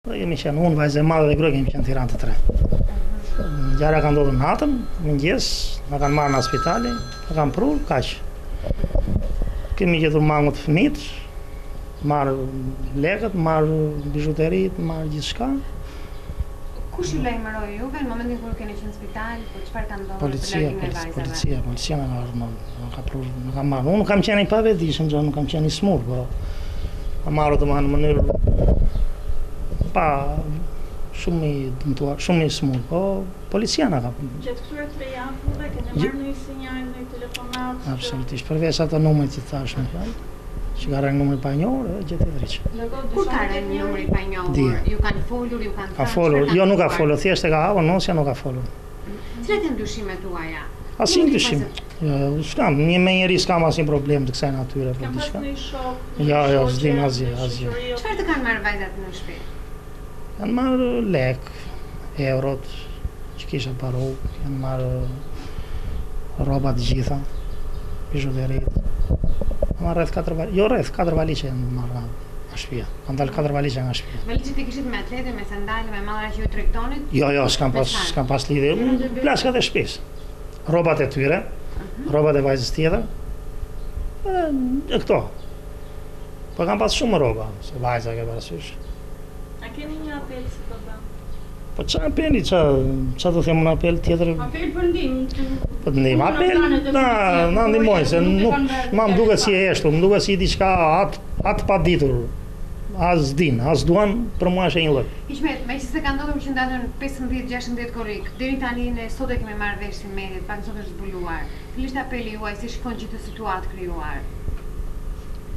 Dhe kemi qenë unë, vajza e madhe dhe gruaja kemi qenë në Tiranë të tre. Ngjarja ka ndodhur natën, mëngjes, na kanë marrë nga spitali, na kanë prurë, kaq. Kemi gjetur mangut fëmijët, marrë lekët, marrë bizhuteritë, marrë gjithçka. Kush ju lajmëroi juve në momentin kur keni qenë në spital, po çfarë ka ndodhur policia, për largimin e vajzave? Policia, policia na ka ardhur, na ka prurë, na ka marrë. Unë kam qenë i pavetëdijshëm, gjë, nuk kam qenë i smur, po ka marrë domethënë në mënyrë pa shumë i dëmtuar, shumë i smur, po policia na ka. Gjatë këtyre tre javëve keni marrë ndonjë sinjal, ndonjë telefonatë? Absolutisht, përveç ato numrit që thashë në fjalë, që ka rënë numri i panjohur, edhe gjë tjetër hiç. Kur ka rënë një numër i panjohur, ju kanë folur, ju kanë Ka folur, jo nuk ka folur, thjesht e ka hapur nusja nuk ka folur. Cilat janë dyshimet tuaja? Asnjë dyshim. Jo, jo, s'kam, një me njeri s'kam asnjë problem të kësaj natyre për diçka. Kanë pas shok, Jo, jo, s'dim asgjë, asgjë. Çfarë të kanë marrë vajzat në shtëpi? Kanë marrë lek, eurot që kisha paruk, janë marrë rroba të gjitha, bizhuteritë. Kanë marrë rreth 4 valixhe, jo rreth 4 valixhe janë marrë nga nga shtëpia. Kanë dalë 4 valixhe nga shtëpia. Valixhet i kishit me atlete, me sandale, me mallra që ju tregtonit? Jo, jo, s'kam pas, s'kam pas lidhje. Plaçkat e shtëpisë. Rrobat e tyre, rrobat e vajzës tjetër. E, e këto. Po kam pas shumë rroba, se vajza ke parasysh. A keni një apel si baba? Po ça apeli, ça, ça të them unë apel tjetër? Apel për ndihmë. Po të ndihmë, apel, na, na ndihmojnë, se nuk, ma më duket si e heshtur, më duket si diçka atë, atë pa ditur, as din, as duan, për mua është e një lloj. Hiqmet, meqenëse ka ndodhur që në datën 15-16 korrik, deri tani ne sot e kemi marrë vesh si mediat, pak sot është zbuluar. Cili është apeli juaj, si shikon gjithë këtë situatë krijuar?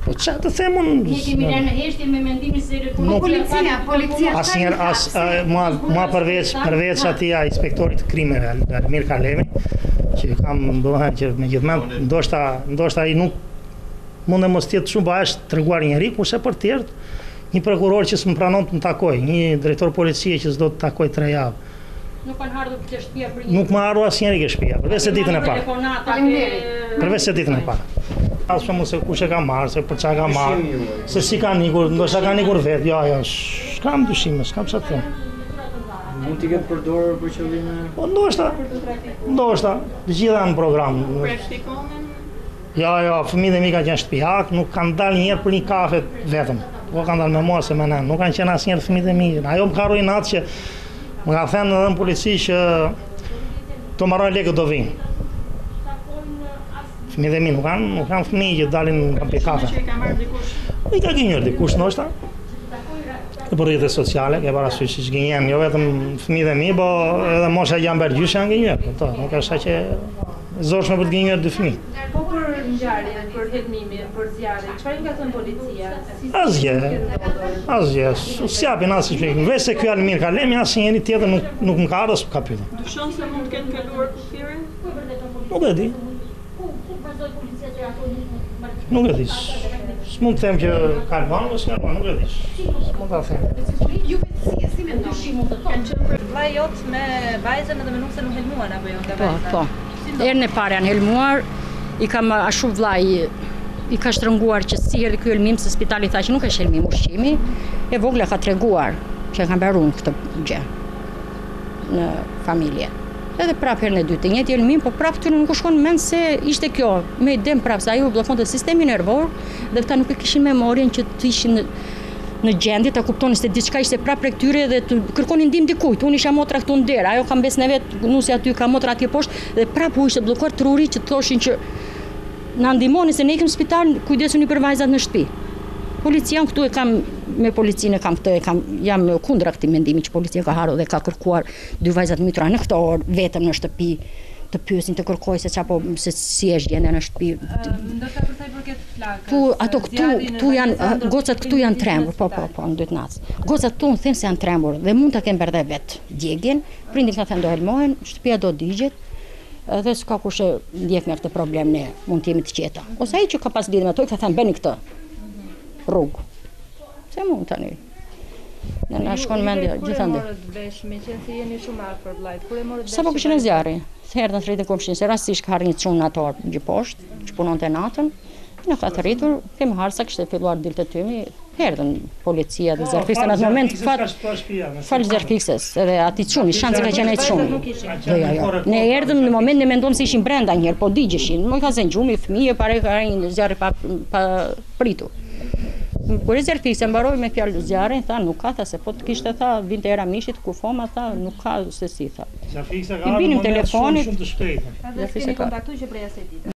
Po ça të them unë? Ne kemi lënë në heshtje me mendimin se Po policia, policia asnjëherë as mua mua përveç përveç atij inspektorit të krimeve Almir Kalemi, që kam domethënë që me gjithë mend, ndoshta ndoshta ai nuk mund të mos të jetë shumë po është treguar njeri, kurse për të tjerët një prokuror që s'më pranon të më takoj, një drejtor policie që s'do të takoj tre javë, Nuk kanë ardhur ke shtëpia për një. Nuk më ardhur asnjëri ke shtëpia, përveç se ditën e parë. Përveç se ditën e parë. As shumë se kush e ka marrë, se për çka ka marrë, se si kanë ikur, ndoshta kanë ikur vetë. Jo, jo, s'kam dyshime, s'kam çfarë të them. Mund t'i ketë përdorur për qëllime? Po ndoshta. Ndoshta, të gjitha janë në program. Praktikonin Jo, jo, fëmijët e mi kanë qenë shtëpiak, nuk kanë dalë një herë për një kafe vetëm. Po kanë dalë me mua se me nënë. Nuk kanë qenë asnjëherë fëmijët e mi. Ajo më ka rrë natë që më ka thënë edhe në polici që të marroj lekët do vinë. Fëmijët e mi nuk kanë, nuk kanë fëmijë që dalin kanë pi kafe. Që i ka marrë dikush. I ka gënjur dikush ndoshta. Në rrjetet sociale, ke parasysh që gënjen jo vetëm fëmijët e mi, po edhe mosha që janë bërë gjysh janë gënjur. Kupton, nuk është aq e zorshme për të gënjur dy fëmijë. Po për ngjarjen, për helmimin, për zjarrin, çfarë ju ka thënë policia? Si Asgjë. Asgjë. S'japin asnjë shpjegim. Veç se ky Almir Kalemi asnjëri tjetër nuk nuk më ka ardhur s'më ka pyetur. Dyshon se mund të kenë kaluar kufirin? Nuk e di. Nuk e di. S'mund të them që kalon ose s'kalon, nuk e di. S'mund ta them. Ju vetë si si mendoni? Kanë qenë për vllai jot me vajzën edhe me nusen u helmuan apo jo nga po, vajza? Po, po. Herën e parë janë helmuar, i kam ashtu vllai i ka shtrënguar që si erdhi ky helmim se spitali tha që nuk është helmim ushqimi, e vogla ka treguar që e kam bërë unë këtë gjë në familje. Edhe prapë herën e dytë, i njëjti helmim, po prapë këtyre nuk u shkon në mend se ishte kjo, me idenë prapë se ajo u bllokonte sistemin nervor dhe këta nuk e kishin memorien që të ishin në, në gjendje ta kuptonin se diçka ishte prapë prej këtyre dhe të kërkonin ndihmë dikujt. Unë isha motra këtu në derë, ajo ka mbesën e vet, nusja aty ka motra atje poshtë dhe prapë u ishte bllokuar truri që të thoshin që na ndihmoni se ne ikim në spital, kujdesuni për vajzat në shtëpi. Policia unë këtu e kam me policinë e kam këtë e kam jam kundra këtij mendimi që policia ka ardhur dhe ka kërkuar dy vajza të mitura në këtë orë vetëm në shtëpi të pyesin të kërkojë se çfarë po se si është gjendja në shtëpi. Ndërsa për sa i përket flakës, tu ato këtu këtu janë gocat këtu janë trembur, po po po në dy të natës. Gocat këtu unë them se janë trembur dhe mund ta kenë bërë dhe vet djegien. Prindi ka thënë do helmohen, shtëpia do digjet. Edhe s'ka kush e ndjek nga këtë problem ne mund të jemi të qeta. Ose ai që ka pas lidhje me to i ka thënë bëni këtë rrugë. Se mund tani. Ne na shkon mendja gjithandej. Kur e morët vesh, meqenëse jeni shumë afër vllait, kur e morët vesh? Sapo kishte rënë zjarri. Se erdhën thërritën komshinjtë, se rastësisht ka ardhur një çun në atë orë gjë poshtë, që punonte natën. Na ka thërritur, kemi ardhur sa kishte filluar dilte tymi. Erdhën policia dhe zjarrfikëse në atë moment fal fal zjarrfikëses edhe atij çuni, shansi ka qenë ai çuni. Jo, jo, jo. Ne erdhëm në moment ne menduam se ishin brenda një herë, po digjeshin. Më ka zënë gjumi fëmijë pare ka rënë zjarri pa pa pritur. Kur zjarrfikësja mbaroi me fjalë zjarrin, tha nuk ka, tha se po të kishte tha vinte era mishit kufoma tha nuk ka se si tha. Zjarrfikësja ka ardhur në moment shumë shumë të shpejtë. Edhe s'keni kontaktu që prej asaj dite.